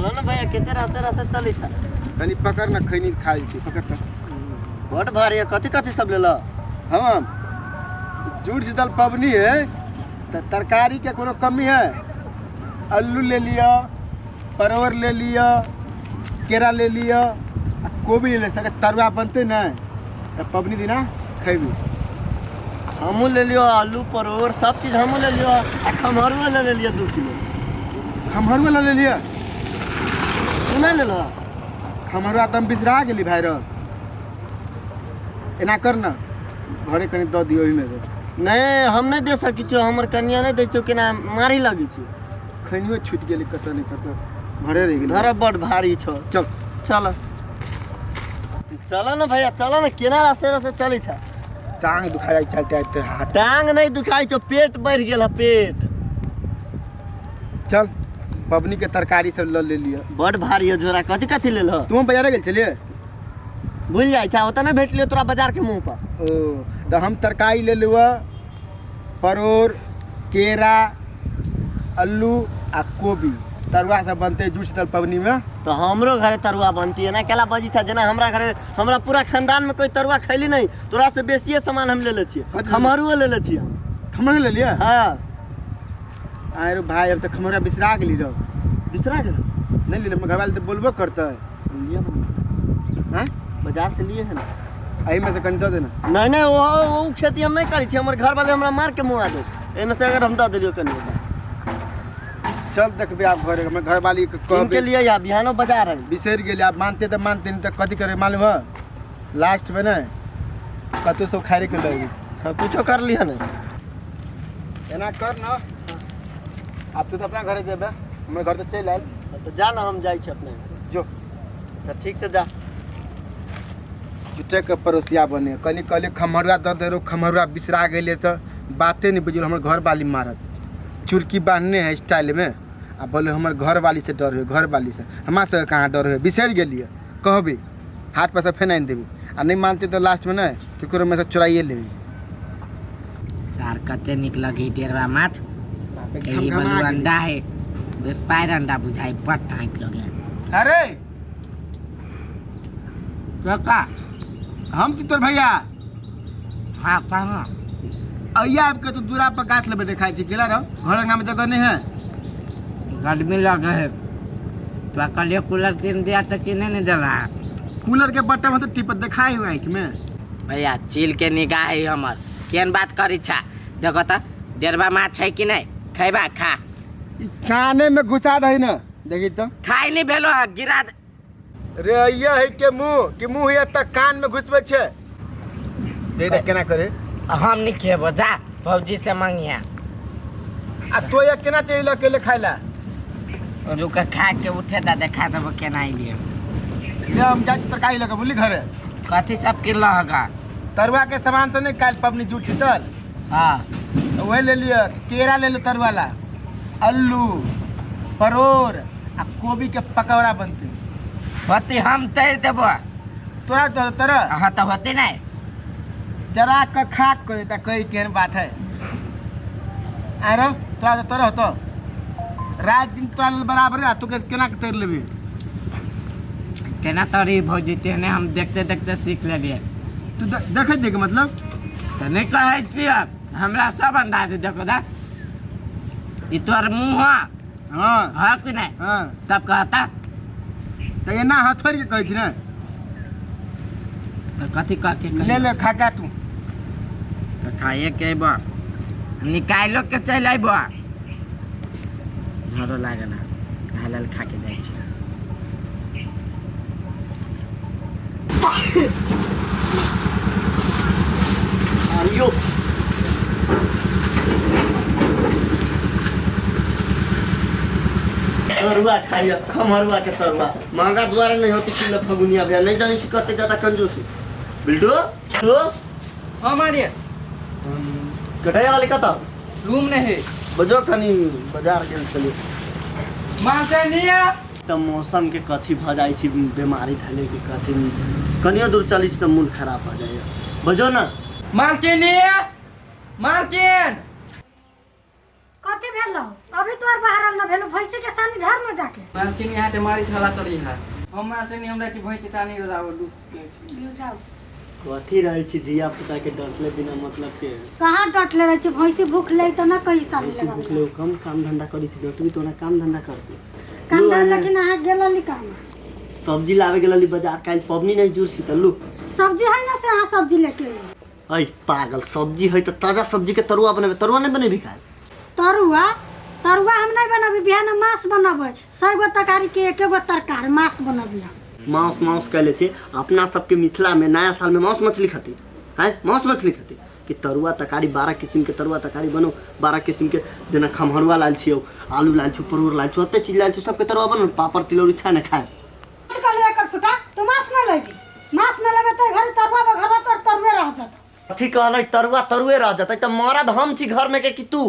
चलो ना भैया, कते रास्ते रास्ते चलै छ। कनी पकड़ न, खैनी खाइ छी, पकड़ त। बड भारी है, कथी कथी सब लेला? हम जुड़ शीतल पबनी है त तरकारी के कोनो कमी है। आलू ले लिया, परोर ले लिया, केरा ले लिया, आ कोबी ले लिया। तरुआ बनते न त पबनी दिना खैबी। हमहूँ ले लियो आलू परोर सब चीज हमहूँ ले लियो, आ खमहरुआ ले लियो 2 किलो। खमहरुआ ले लिया? तू नहीं लेलह? खमहरुआ त हम बिसरा गेली भाई रो। एना कर न, घरे कनी दऽ दियौ ओहिमे से। नहीं, हम नहीं दे सकै छियौ, हमर कनिया नहीं दै छौ, केना मारी लगै छै। खैनियो छूटि गेलै कतऽ नहि कतऽ, घरे रहि गेलै। घर बड भारी छौ। चल। चल चल न भैया, चल न, केना रास्ते रास्ते चलै छ। टांग दुखा जाइ चलते आबिते हाथ। टांग नहीं दुखाइ छौ, पेट बढ़ि गेल है, पेट। चल, पबनी के तरकारी सब लऽ लेलियै। बड भारी है झोरा, कथी कथी लेलह? तू बाजारे गेल छलियै? भूल जाइ छ, ओतऽ नहि भेटलियौ तोरा बाजार के मुँह पर। ओ तऽ हम तरकारी ले लेबऽ, परोर, केरा, आलू आ कोबी। तरुआ सब बनतै जुड़ शीतल पबनी में। तो हमरो घरे तरुआ बनती है ना, केला बजी था जेना हमरा घरे, हमरा पूरा खानदान में कोई तरुआ खैली नहीं, तोरा से बेसिए सामान हम ले ले छियै। कथी? खमहरुओ ले ले छियै। खमहरु ले लियै? हाँ। आरो भाई, अब तऽ खमहरुआ बिसरा गेली रहो। बिसरा गेल? नहीं लेले, हमर घरवाली तऽ बोलबो करतै। लिअ ना। हाँ? बाजार से लिए है ना। एहिमे से कनि दऽ देना। नहीं नहीं, वो खेती हम नहीं करै छियै, हमर घर वाले हमरा मार के मुँह आ दे एहिमे से अगर हम दऽ देलियौ कनि। चल देखबे आब घरे, हमर घरवाली के किन के कहबे। लिए या बिहानो बाजार है। बिसरि गेली, आब मानते तऽ मानते, नहीं तऽ कथी करे मालूम है? लास्ट में ने कतौ सब खाए के लगे। हाँ, कुछो कर लिह ने। एना कर न, आब तू तऽ अपना घरे जेबे, हमर घर तऽ चलि आयल। हाँ, तऽ जा ना, हम जाइ छी अपने घर। जो। अच्छा ठीक से जा। झूठे के पड़ोसिया बने, कनी कहलियै खमहरुआ दऽ दे रो, खमहरुआ बिसरा गेलै तऽ बाते नहि बुझल। हमर घरवाली मारत, चुरकी बान्हने है स्टाइल में, आ बोले हमर घरवाली से डर है। घरवाली से हमरा सबके कहाँ डर है? बिसरि गेलियै, कहबै हाथ पर से फेन आनि देबै, आ नहि मानतै तऽ लास्टमे नहि ककरो में से चोराइए लेबै। सार कते नीक लगे डेरवा माछ। घम एही घमा बलू गेलै। अंडा है, बेसपायर अंडा बुझाई, बड़ टाइट लगे। अरे काका। हम छी तोर भैया। हाँ, कहाँ? अइया आबि के तू दूरा पर गाछ लेबे खाइ छी, गेला रह, घर अंगना में जगह नहीं है। गर्मी लगे है तो कहलिए कूलर किन दिया तो किने नहीं दे रहा। कूलर के बट्टा में तो टिप देखाई हुआ आँखि में। भैया चील के निगाह है हमर, केहन बात करी छा? देखो तो डेरवा माछ है कि नहीं, खैबा खा। ई काने में घुसा दही न, देखी तो। खाई नहीं भेलो है, गिरा दे। रे अइया है के मुँह के मुँह है तक कान में घुसबै छै। दे दे केना करे? हम नहीं खेबो, जा भौजी से मंगिया। आ तो ये केना चाहिए अकेले खाइ ला? रुक, खा के उठे दा, देखा देबो केना अइलिए। ले हम जाइ छी तरकारी लऽ के, बुझली घरे। कथी सब किनलह हगा? तरुआ के सामान सब नहीं, काल्हि पबनी जुट शीतल। हाँ। तऽ वही ले लिअ, केरा ले लू तरुआ ला, आलू, परोर आ कोबी के पकौड़ा बनतै। होती हम तैर देबो। तोरा तो तोरा। हाँ तो होती नहीं। जरा के खाक के देता, कही केहन बात है। आरो तोरा तो तोरा होतो, रात दिन तोरा लेल बराबर है, आ तू के केना के तैर लेबी? केना तरी भौजी, तेहने हम देखते देखते सीख लेलिए। तू देखै छियै के मतलब? तऽ नहि कहै छियै, हमरा सब अंदाज है। देखो दा, ई तोहर मुँह है। हाँ। हाँ कि नहीं? हाँ। तब कहता। तऽ एना हाथ छोड़ि के कहै छी ने। तऽ कथी कह के ले ले खा के तू। तऽ खाइए के अयबो, निकालो के चलि अयबो। झरो लागल है, खाय लेल खा के जाइ छी। आइयो तरुआ खाइए, खमहरुआ के तरुआ महंगा दुआरे नहीं होती किलो फगुनिया भैया, नहीं जानी छी कते ज्यादा कंजूसी। बिल्टू तो हाँ मारिए। कटैया वाली कतऽ? रूम नहीं है। बजो कनी बाजार गेल छलियै। माँ से लिया। तऽ मौसम के कथी भऽ जाइ छै, बीमारी धले के कथी, कनियो दूर चलै छी तऽ मोन खराब भऽ जाइए। बजो ना। मालकिन लिया, मालकिन। कथी भेलौ? अब अभी तोहर बाहर न भेलो भैंसी के सानी घर में जाके। मालकिन यहाँ ते मारी छला तरी है। हम मालकिन हमरा की भैंस के चानी लगाओ लू। जाओ। कथी रहै छी धिया पुता के डटले बिना मतलब के। कहाँ डटले रहै छी? भैंसी भूख ले त ना कहीं सानी भैंसी लगा। भूख ले कम काम धंधा करी छी, डटबी तो ना काम धंधा करती। काम धंधा लेकिन अहाँ गेलली काम। सब्जी लावे गेलली बाजार, काल्हि पबनी नहीं जुड़ शीतल लू। सब्जी है ना से अहाँ सब्जी लेके अइली। ऐ पागल, सब्जी है त ताजा सब्जी के तरुआ बनेबे, तरुआ नहीं बनेबी काल्हि? तरुआ तरुआ हम नहीं बनाबी, बिहान मांस बनाबै। 100 गो तरकारी के 1 गो तरकारी मांस बनाबी हम। मांस मांस कहले छे अपना सबके मिथिला में नया साल में मांस मछली खाती है, मांस मछली खाती कि तरुआ तरकारी 12 किस्म के तरुआ तरकारी बनो, 12 किस्म के जेना खमहरुआ लाल छियो, आलू लाल छियो, परोड़ लाल छियो, ओते चीज लाल छियो, सबके तरुआ बनो, पापड़ तिलौरी छाने खाए। कहलियै एकर फुटा तू मांस न लेबी, मांस न लेबे त घर तरुआ बघरवा तोर तरुए रह जत। अथी कहलै तरुआ तरुए रह जतै त मरद हम छी घर में के कि तू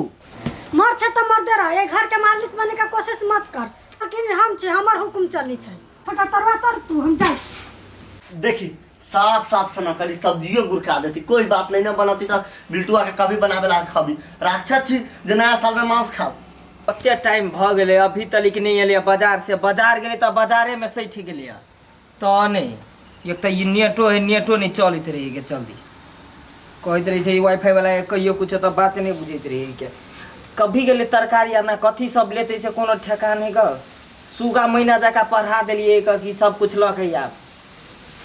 मर छे त मरदे रह, ए घर के मालिक बने के कोशिश मत कर, लेकिन हम छी हमर हुकुम चली छै। फुटा तरुआ तर तू हम जाई। देखी साफ साफ सना करी सब्जियो गुरका देती, कोई बात नहीं ना बनाती त बिल्टुआ के कभी बनावे ला खबी। राक्षस छी जे नया साल में मांस खाओ। कते टाइम भ गेलै अभी तलिक नहीं एलै बाजार से, बाजार गेलै त बाजारे में सठि गेलै त नहीं। एक त ई नेटो है, नेटो नहीं चलैत रही के जल्दी कहैत रही छै वाईफाई वाला कहियो कुछ त बात नहीं बुझैत रही के। कभी गेलै तरकारी आना कथी सब लेते छै कोनो ठेकान है ग। सुगा महीना जका पढ़ा देलियै कि सब कुछ लऽ के आब,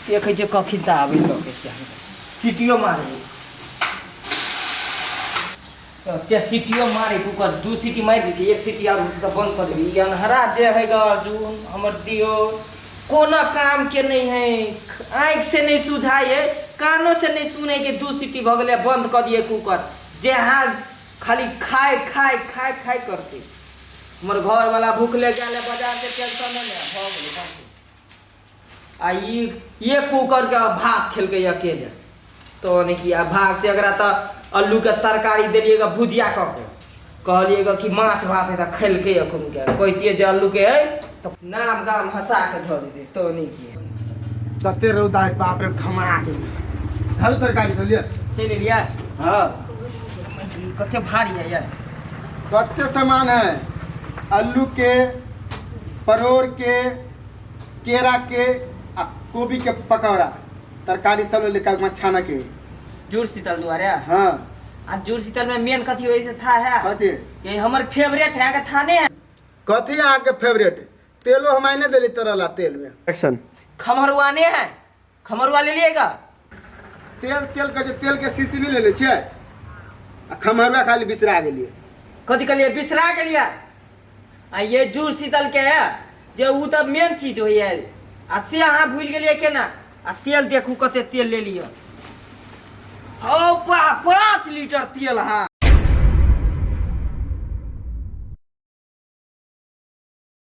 देखै छै कखन त आबै लऽ के सीटियो मारे ते सीटियो मारे कुकर 2 सीटी मारि देलकै, 1 सीटी आर तऽ बंद कऽ देबै। ई अन्हरा जे है ग अर्जुन हमर दियो कोनो काम के नहीं है, आँखि से नहीं सुझाइ है, कानो से नहीं सुनै के 2 सीटी भऽ गेलै बंद कऽ दियै कुकर। जे अहाँ खाली खाय खाय खाय खाय करते। हमर घर वाला भूखले गेल बाजार से टेंशन नहीं भऽ गेलै। आ ई एक कुकर के भात खेलकै अकेले तो नहीं कि आ भाग से अगर तऽ आलू के तरकारी देलिएगा भुजिया कऽ के कहलिएगा कि माछ भात है तऽ खेलकै अखन के कहतियै जे आलू के है तऽ नाम गाम हंसा के धऽ देतै तो नहीं कि तते रौदा है बाप रे खमरा के हल तरकारी चलिए चलि एलियै। हाँ कते भारी है यार, कते सामान है, आलू के परोड़ के केरा के आ गोभी के पकौड़ा तरकारी सब लेकर छाना के जुड़ शीतल दुआरे। हाँ आ जुड़ शीतल में मेन कथी होइ से था है कथी ये हमर फेवरेट है के था ने कथी अहाँ के फेवरेट? तेलो हम आइने देली तरला तेल में एक्शन खमरुआ ने है, खमरुआ ले लिएगा। तेल तेल के जे तेल के शीशी नहीं लेले छियै आ खमरुआ खाली बिसरा गेलियै। कथी कहलियै बिसरा गेलियै? आ ये जुड़ शीतल के है जे उ त मेन चीज होइए आ से अहाँ भूलि गेलियै केना? आ तेल देखू कते तेल ले लिअ, ओ 5 लीटर तेल। हाँ